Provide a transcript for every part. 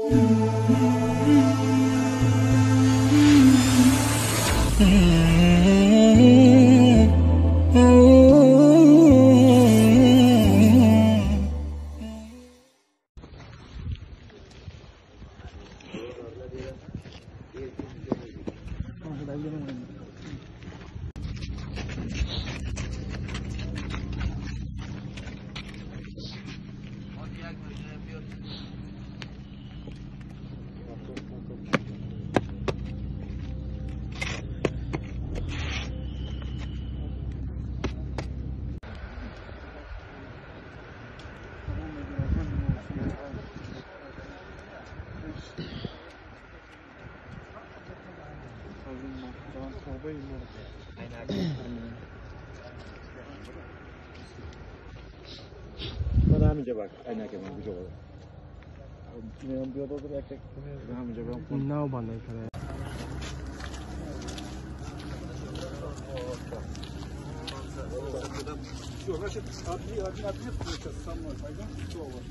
Все, значит, один ответственный сейчас со мной. Пойдем, что у вас?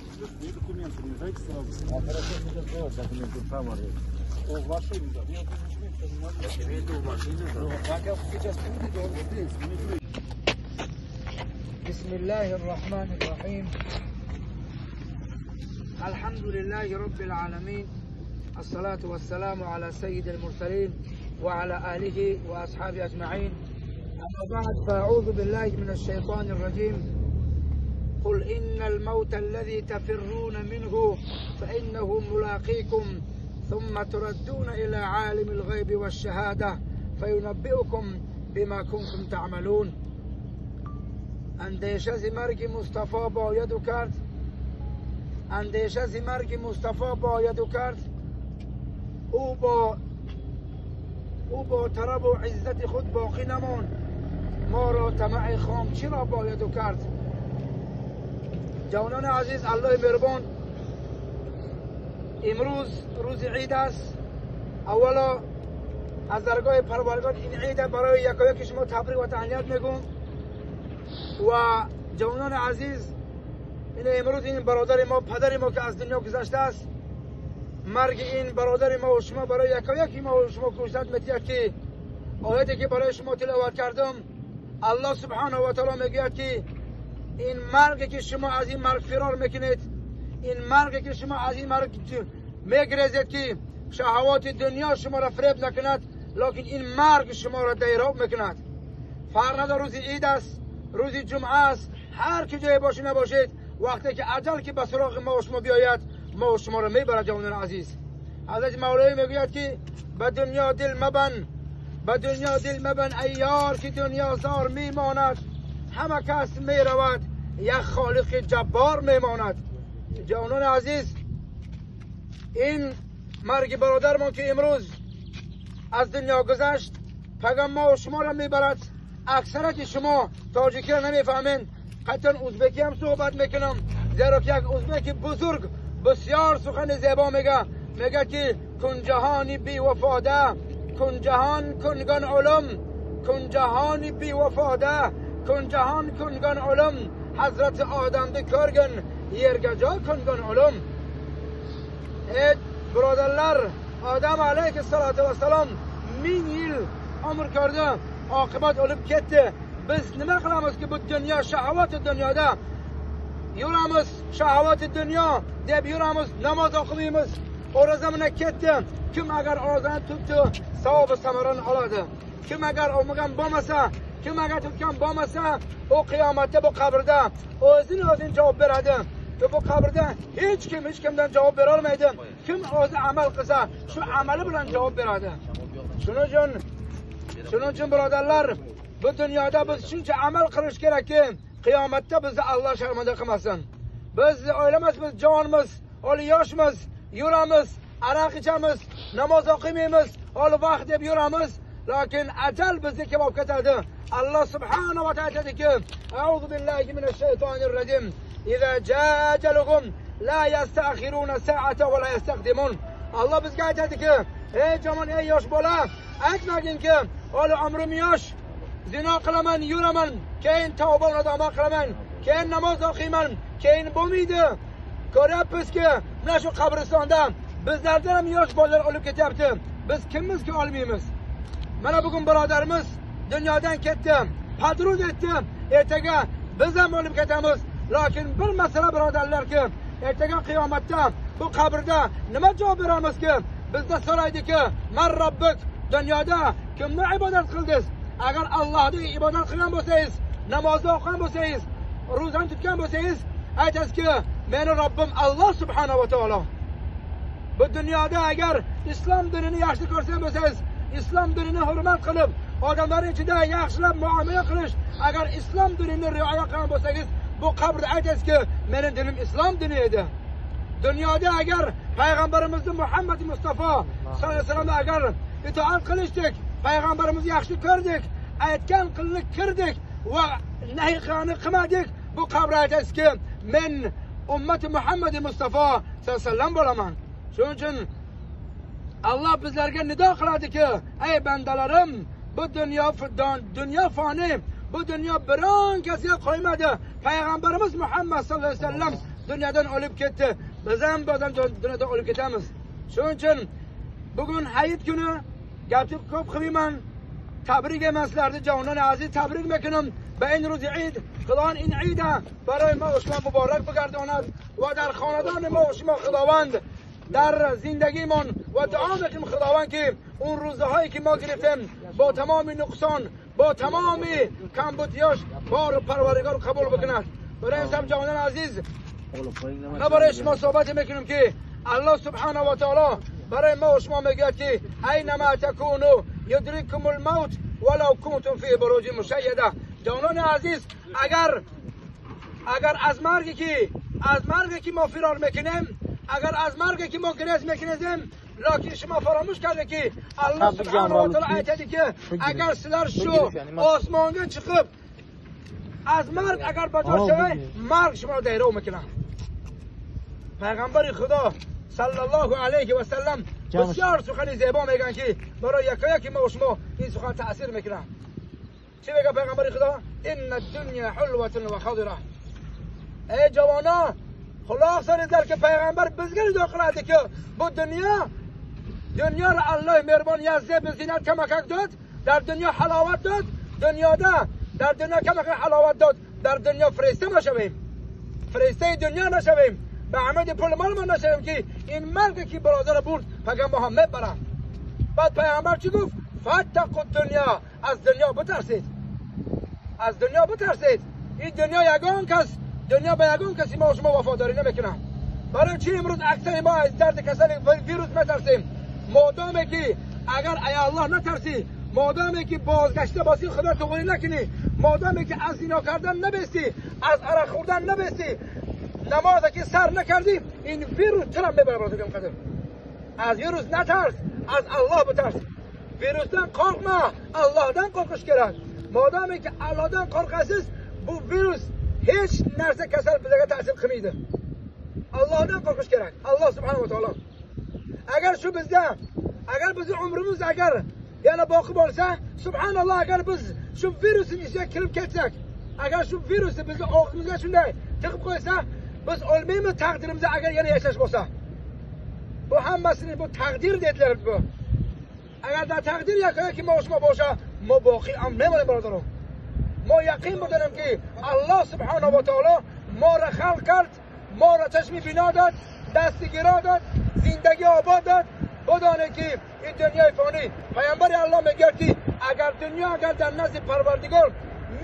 И документы мне дайте сразу. А хорошо, что сделать документы сам. О, в машине, да. Я не могу. Я иду в машине, да. Так, сейчас будет, он здесь. Бисмиллахир рахманир рахим. الحمد لله رب العالمين، الصلاة والسلام على سيد المرسلين وعلى آله وأصحابه أجمعين. أما بعد، فأعوذ بالله من الشيطان الرجيم. قل إن الموت الذي تفرون منه فإنه ملاقيكم ثم تردون إلى عالم الغيب والشهادة فينبئكم بما كنتم تعملون. اندیشه ز مرگ مصطفی باید و کرد، اندیشه ز مرگ مصطفی باید و کرد، او با طرب و عزت خود باقی نماند، ما را طمع خام چرا باید و کرد. جوانان عزیز، الله مهربان، امروز روز عید است. اولا از درگاه پروردگار این عید برای یکایک شما تبریک و تهنیت میگم. و جوانان عزیز، این امروز این برادر ما، پدر ما که از دنیا گذشته است، مرگ این برادر ما و شما برای یکایک ما و شما کوشد می‌دهد که آیتی که برای شما تلاوت کردم، الله سبحانه و تعالی میگوید که این مرگ که شما از این مرگ فرار میکنید، این مرگ که شما از این مرگ میگریزید که شهوات دنیا شما را فریب نکند، لکن این مرگ شما را دیراب میکند. فرق نداره روز عید است، روز جمعه است، هر کجای باشی نباشید، وقتی که اجل که به سراغ ما و شما بیاید، ما و شما را میبرد. جوانان عزیز، حضرت مولوی میگوید که به دنیا دل مبن، به دنیا دل مبن ای یار که دنیا زار میماند، همه کس میرود یک خالق جبار میماند. جوانان عزیز، این مرگ برادرمان که امروز از دنیا گذشت، پیغام ما و شما را میبرد. اکثرت شما تاجیکی را نمیفهمین، قطعا ازبکی هم صحبت میکنم، زیرا که یک ازبک بزرگ بسیار سخن زیبا میگه، میگه که کن جهانی بی وفاده، کن جهان کنگان علم، کن جهانی بی وفاده، کن جهان کنگان علم، حضرت آدم بکرگن yergaja کنگان علم. ای برادرlar، آدم علیه الصلاة والسلام 1000 yil umr ko'rdi, oqibat o'lib ketdi. Biz nima qilamizki bu dunyo shahovati dunyoda yuramiz, shahovati dunyo deb yuramiz, namoz o'qimaymiz, o'roza bilan ketdi. Kim agar o'rozani tutdi, savobi samarani oladi. Kim agar olmagan bo'lmasa, kim agar tutgan bo'lmasa, u qiyomatda bu qabrda o'zini o'zini javob beradi. Va bu qabrda hech kim hech kimdan javob bera olmaydi. Kim o'zi amal qilsa, shu amali bilan javob beradi. Shuning uchun birodarlar, bu dunyoda biz shuncha amal qilish kerakki, qiyomatda bizni Alloh sharmanda qilmasin. Biz o'ylamas, biz javonmiz, hali yoshmiz, yuramiz, aroq ichamiz, namoz o'qimaymiz, hali vaqt deb yuramiz, lekin ajal bizni kelib olib ketadi. Alloh subhanahu va taolo aytadiki: A'udhu billahi minash shaytonir rojim. Iza jaa ajaluhum la yasta'khiruna sa'ata va la yastaqdimun. Alloh bizga aytadiki: ey jomon, ey yosh bola, aytmaginki, hali umrim yosh, zino qilaman, yuraman, keyin tavba nadomat qilaman, keyin namoz o'qiyman, keyin bo'lmaydi. Ko'ryapmizki, mana shu qabristonda Bizlardan ham yosh bolalar o'lib ketyapti. Biz kimmizki olmaymiz. Mana bugun birodarimiz dunyodan ketdi, padruz etdi. Ertaga biz ham o'lib ketamiz. Lekin bir masala birodarlarki, ertaga qiyomatda bu qabrda nima javob beramizki? Bizda so'raydiki, "Man robbik", dunyoda kimni ibodat qildingiz? Agar Allohga ibodat qilgan bo'lsangiz, namozni o'qigan bo'lsangiz, ro'zani tutgan bo'lsangiz, aytasizki, meni Robbim Alloh subhanahu va taolo. Bu dunyoda agar islom dinini yaxshi ko'rsan bo'lsangiz, islom dinini hurmat qilib, odamlar ichida yaxshilab muomala qilish, agar islom dinini rioya qilgan bo'lsangiz, bu qabrda aytasizki, meni dinim islom dini edi. Dunyoda agar payg'ambarimizni Muhammad Mustafa sollallohu alayhi vasallamga agar itoat qilishdik, payg'ambarimizni yaxshi ko'rdik, aytgan qilni kirdik va nahiy qilganini qilmadik, bu qabrda aytasizki, men ummati Muhammad Mustafa sollallohu alayhi vasallam bo'laman. Shuning uchun Alloh bizlarga nido qiladiki, ey bandalarim, bu dunyo foni, bu dunyo biron kasga qo'ymadi. Payg'ambarimiz Muhammad sollallohu alayhi vasallam dunyodan o'lib ketdi. Biz ham dunyodan o'lib ketamiz. Shuning uchun bugun hayit kuni, gapni ko'p qilmayman. Tabrik emaslarni jonona aziz tabrik mekunim. Ba in ro'zi Eid, Xudovand in Eida baroi ma va shuma muborak bigardonad va dar xonadon ma va shuma Xudovand در زندگیمان و دعا میکنیم خداوند که اون روزهایی که ما گرفتیم با تمام نقصان، با تمام کمبودیاش بار پروردگار قبول بکند. برای این جوانان عزیز، ما برای شما صحبت میکنیم که الله سبحانه و تعالی برای ما و شما میگوید که اینما تکونو یدرککم الموت ولو کنتم فی بروج مشیده. جوانان عزیز، اگر از مرگی که ما فرار میکنیم، اگر از مرگی که ما گریز میکنیم، لکن شما فراموش کرده که الله سبحانه و تعالی aytadi ki, agar sizlar shu osmonga chiqib از مرگ اگر بچار شوی، مرگ شما را دایره میکنه. پیغمبر خدا صلی الله علیه و سلم بسیار سخن زیبا میگن که برای یکایک ما و شما این سخن تاثیر میکنه. چی میگه پیغمبر خدا؟ ان الدنیا حلوه و خضره. ای جوانا، خلاص در که پیغمبر bizga nido qiladi ki, bu dunyo را الله مهربان یزده به زینت کمکک داد، در دنیا حلاوت داد، در دنیا کمک حلاوت داد، در دنیا فرشته نشویم، فرشته دنیا نشویم، به عمد پول مال ما نشویم که این مرگ که برادر برد فقط ما هم میبرم. بعد پیغمبر چی گفت؟ فتقوا الدنیا، از دنیا بترسید، از دنیا بترسید. این دنیا یگان کس، دنیا به یگان کسی ما شما وفاداری نمیکنه. برای چی امروز اکثر ما از درد کسل ویروس میترسیم؟ مادامی که اگر ای الله نترسی، مادامی که بازگشته باسی خدا تغییر نکنی، مادامی که از زنا کردن نبستی، از عرق خوردن نبستی، نماز که سر نکردی، این ویروس چرا میبره برادرم قدر؟ از ویروس نترس، از الله بترس. ویروسdan qo'rqma, Allohdan qo'rqish kerak. Modamiki ki Allohdan qo'rqasiz, bu virus hech narsa kasal bizga ta'sir qilmaydi. Allohdan qo'rqish kerak. Alloh subhanahu va taolo. Agar shu bizda, agar bizning umrimiz agar yana boqib olsa, subhanalloh, agar biz shu virusning ichiga kirib ketsak, agar shu virusni bizni og'zimizga shunday tiqib qo'ysa, biz o'lmaymiz taqdirimizda agar yana yashash bo'lsa. Bu hammasini bu taqdir dedilar bu. Agar da taqdir yoki ma bo'lsa, ma boqi am nima birodarim. Ma yaqin bilarim ki Alloh subhanahu va taolo ma ra xalq qildi, ma ra chashmi bino dod, dasti gira dod, zindagi obod dod. بدانه که این دنیای فانی، پیامبر الله میگه که اگر دنیا اگر در نزد پروردگار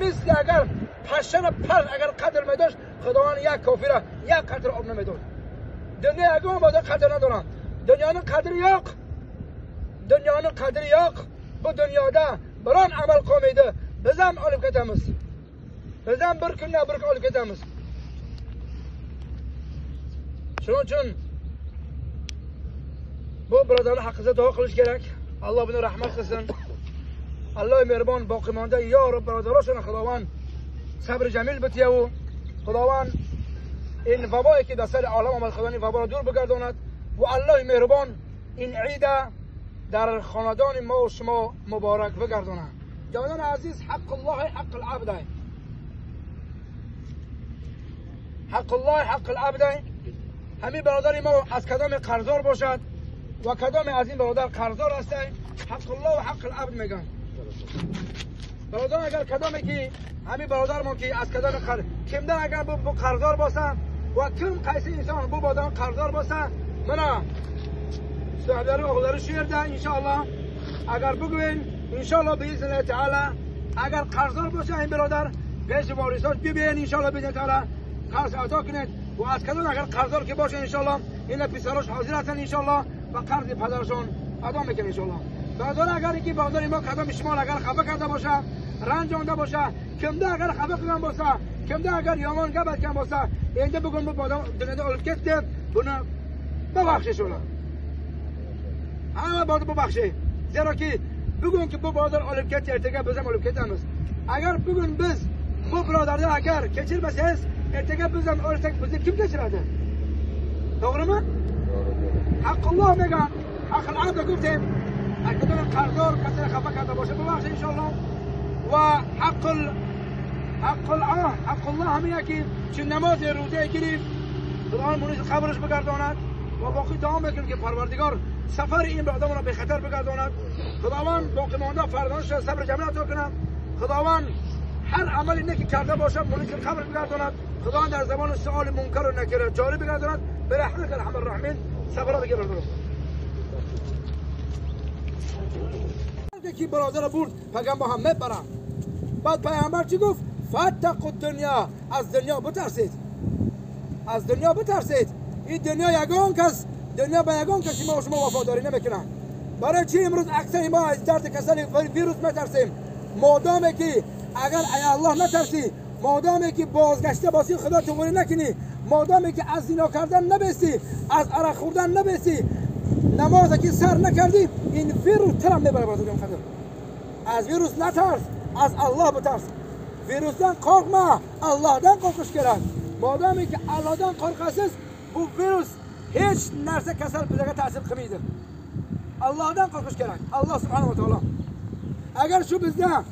مثل اگر پشن پر اگر قدر میداشت، خداوند یک کافر یک قطره آب نمیداد. دنیا اگر بادا قدر ندارن. دنیانın qadri yo'q. Dünyanın qadri yo'q. Bu dunyoda biron amal qolmaydi. Biz ham olib ketamiz. Biz ham bir kunda bir kun olib ketamiz. Shuning uchun bu birodarlar haqida duo qilish kerak. Alloh buni rahmat qilsin. Alloh mehribon boqimonda yo Rob birodarlar shuni Xudovand sabr jamil bitiyavu. Xudovand in vaboyi ki dar sar olam omad, Xudovand in vabo را دور بگرداند و الله مهربان این عید در خاندان ما و شما مبارک بگرداند. جوانان عزیز، حق الله حق العبد، حق الله حق العبد. همین برادر ما از کدام قرضدار باشد و کدام از این برادر قرضدار است، حق الله و حق العبد میگن. برادر اگر کدامی که همین برادر ما که از کدام kimdan agar bu qarzdor bo'lsa va kim qaysi inson bu bodan qarzdor bo'lsa, mana sohiblari o'g'illari shu yerda inshaalloh. Agar bugun inshaalloh biiznillohi taolo agar qarzdor bo'lsa این برادر besh vorisot ببین inshaalloh biiznillohi taolo qarz ado qiladi و از کدام اگر قرضدار که باشه انشالله اینا پسراش حاضر هستن انشالله و قرض پدرشون ادا میکنه انشالله. برادر اگر که برادر ما کدام شما اگر خفه کرده باشه، رنجانده باشه، kimda agar xafa qilgan bo'lsa, kimda agar yomon gap aytgan bo'lsa, endi bugun bu odam dunyoda o'lib ketdi, buni ببخشش ular. Hamma bordi ببخشید. Zero ki bugungi bu birodar o'lib ketdi, ertaga biz ham o'lib ketamiz. Agar bugun biz bu birodarni agar kechirmasangiz, ertaga biz ham o'lsak bizni kim kechiradi? To'g'rimi? To'g'ri. Haqqulloh degan, haqqul abd guftim. Agar qarzdor kasini xafa qilsa bo'lsa, ببخشید inshaalloh. Va haqqul haqqulloh همین که چون نماز روزه گرفت خداوند مونیز قبرش بگرداند و باقی دعا میکنیم که پروردگار سفر این به آدم را به خطر بگرداند. خداوند باقی مانده فردانش را صبر جمیل عطا کند. خداوند هر عملی نیکی کرده باشد مونیز قبر بگرداند. خداوند در زمان سؤال منکر و نکیر جاری بگرداند. به رحمت ارحم الراحمین صبر بگرداند. که برادر برد پیغمبر هم میبرم. بعد پیامبر چی گفت؟ فتقوا الدنیا، از دنیا بترسید، از دنیا بترسید. این دنیا یگان کس، دنیا به یگان کسی ما و شما وفاداری نمیکنه. برای چی امروز اکثر ما از درد کسل ویروس میترسیم؟ مادامی که اگر ای الله نترسی، مادامی که بازگشته باسی خدا توبه نکنی، مادامی که از زنا کردن نبسی، از عرق خوردن نبسی، نماز که سر نکردی، این ویروس ترم میبره. برادرم خدا از ویروس نترس، از الله بترس. Virusdan korkma, Allah'dan korkuş kerak. Madem ki Allah'dan korkasız, bu virus hiç narsa kasal bizga ta'sir qilmaydi. Allah'dan korkuş kerak. Allah subhanahu va taolo. Agar shu bizda,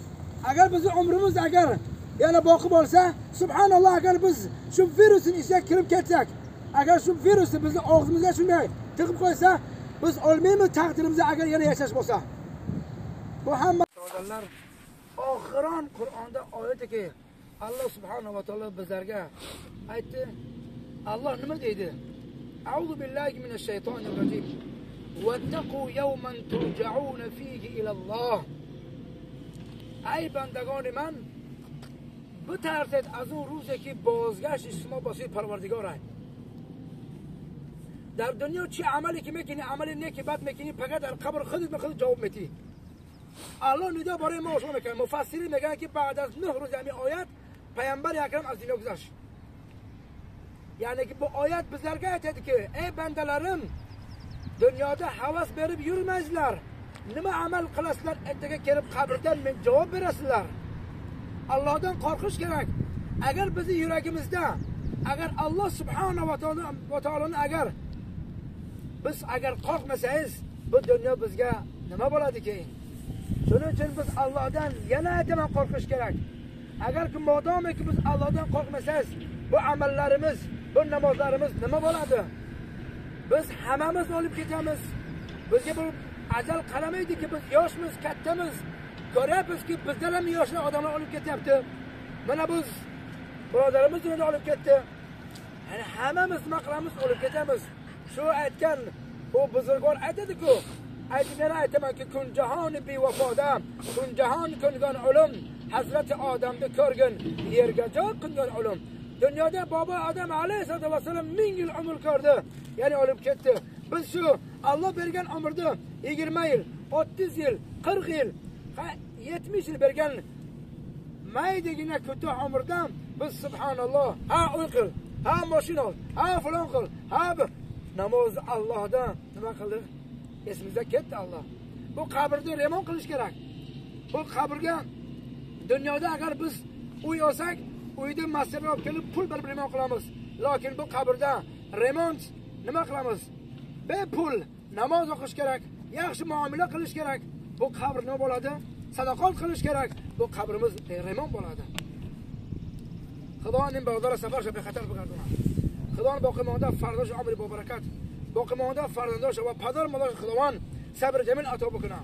agar bizni umrimiz agar yana boqib olsa, subhanalloh, agar biz shu virusning ichiga kirib ketsak, agar shu virusni bizni og'zimizga shunday tiqib qo'ysa, biz o'lmaymiz taqdirimizda agar yana yashash bo'lsa. Bu hamma birodarlar, oxiron Qur'onda oyatiki Alloh subhanahu va taolo bizlarga aytdi. Alloh nima deydi? A'udhu billahi minash shaytonir rojim. Vattaqu yawman turja'un fihi ila Alloh. Ey bandagoni man, bitarsid az он روزی که بازگشت شما با سوی پروردگار است. در دنیا چی عملی که میکنی، عمل نیکی بد میکنی، فقط در قبر خودت به خودت جواب میدی. الله ندا برای ما شما میکنه. مفسرین میگن که بعد از 9 روز همین آیت پیامبر اکرم از دنیا گذشت. یعنی که bu ayet bizlerge aytadi ki ey bandalarim, dünyada havas berib yurmanglar, nima amal qilasizlar ertaga kelib qabrdan men javob berasizlar. Allohdan qo'rqish kerak. Agar bizni yuragimizda agar Alloh subhanahu va taoloni agar biz agar qo'rqmasangiz, bu dunyo bizga nima bo'ladi keyin? Shuning uchun biz Allohdan yana aytaman qo'rqish kerak. Agarki modomiki biz Allohdan qo'rqmasangiz, bu amallarimiz, bu namozlarimiz nima bo'ladi? Biz hammamiz o'lib ketamiz. Bizga bu ajal qaramaydiki, biz yoshmiz, kattamiz. Ko'ryapmizki, bizdan ham yoshli odamlar o'lib ketyapti. Mana biz birodarimiz dunyodan o'lib ketdi. Ya'ni hammamiz nima qilamiz, o'lib ketamiz. Shu aytgan u buzurgvor aytadi-ku, aytib yana aytamanki, kun jahoni bevafoda, kun jahon kungan o'lim, Hazrati Odamni ko'rgin, yerga joy qilgan o'lim. Dunyoda bobo Odam alayhissalatu vassalam 1000 yil umr ko'rdi, ya'ni o'lib ketdi. Biz shu Alloh bergan umrni 20 yil, 30 yil, 40 yil, 70 yil bergan maydagina ko'ta umrdan biz subhanalloh, ha uy qil, ha mashina ol, ha falon qil, ha namozni Allohdan nima qildik? Esimizda ketdi Alloh. Bu qabrni remont qilish kerak. Bu qabrga dunyoda agar biz uy olsak, uyni masterni olib kelib pul berib remont qilamiz. Lekin bu qabrda remont nima qilamiz? Bepul namoz o'qish kerak, yaxshi muomala qilish kerak. Bu qabr nima bo'ladi? Sadaqat qilish kerak. Bu qabrimiz remont bo'ladi. Xudoning birodar safar shafi xatar bugardi. خداوند باقی مانده فرداش عمر با برکت، باقی مانده فرزنداش و پدر مادرش خداوند صبر جمیل عطا بکنه.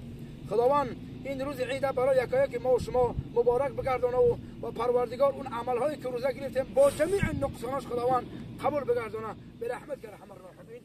خداوند این روز عید برای یکایک ما و شما مبارک بگردانه و پروردگار اون عملهایی که روزه گرفتیم با جمیع نقصاناش خداوند قبول بگردانه. به رحمت که ارحم الراحمین.